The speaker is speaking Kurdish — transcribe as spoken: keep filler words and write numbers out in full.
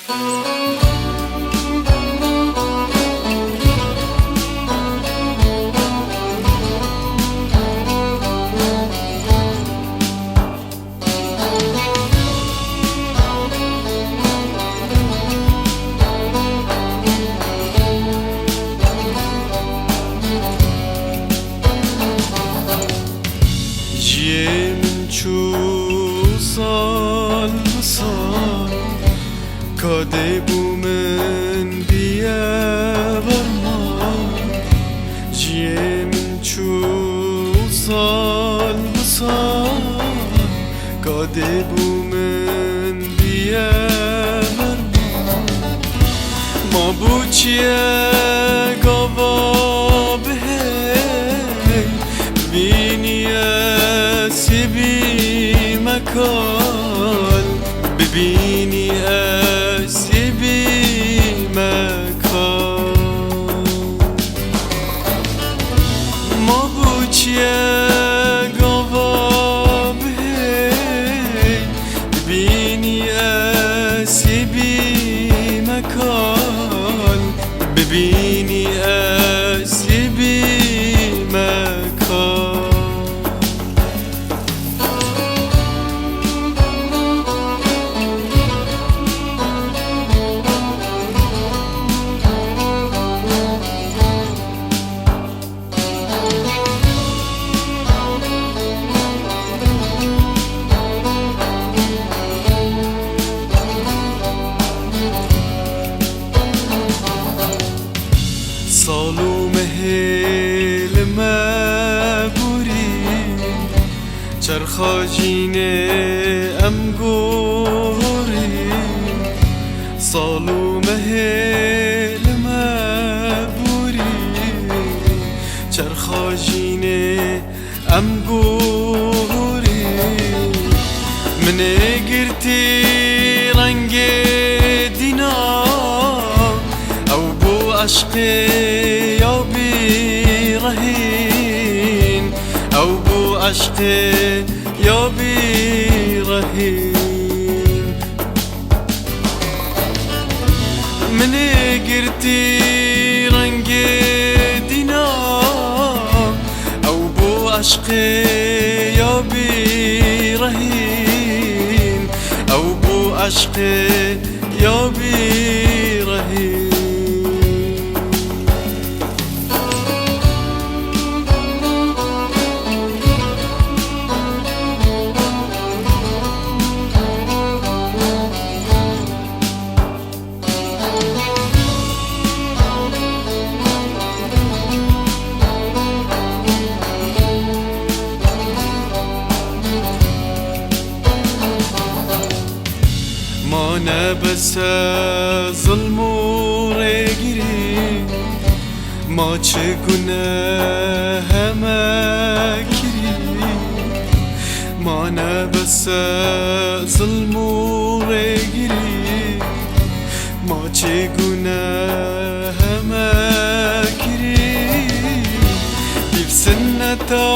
Ciyê min çû sal bi sal, kadê bû min biye berman. Ciyê min çû sal bi sal, kadê bû min biye berman. Ma bû çiye gava bihê, bibînî ez ê bîme kal, bibînî ez ê bîme kal. Ma bû çiye gava bihê, bibînî ez ê bîme kal, bibînî ez ê bîme kal. Sal û mehê li me borî, çerxa jînê em gorî. Sal û mehê li me borî, çerxa jînê em gorî. Min ê girtî rengê dîna, ew bû eşqê ya bîrehîn, ew bû eşqê ya bîrehîn. Min ê girtî rengê dîna, ew bû eşqê ya bîrehîn, ew bû eşqê ya bîrehîn. Ma ne bes e zilm û rêgirî, ma çi guneh me kirî. Ma ne bes e zilm û rêgirî, ma çi guneh me kirî. Pîv sinneta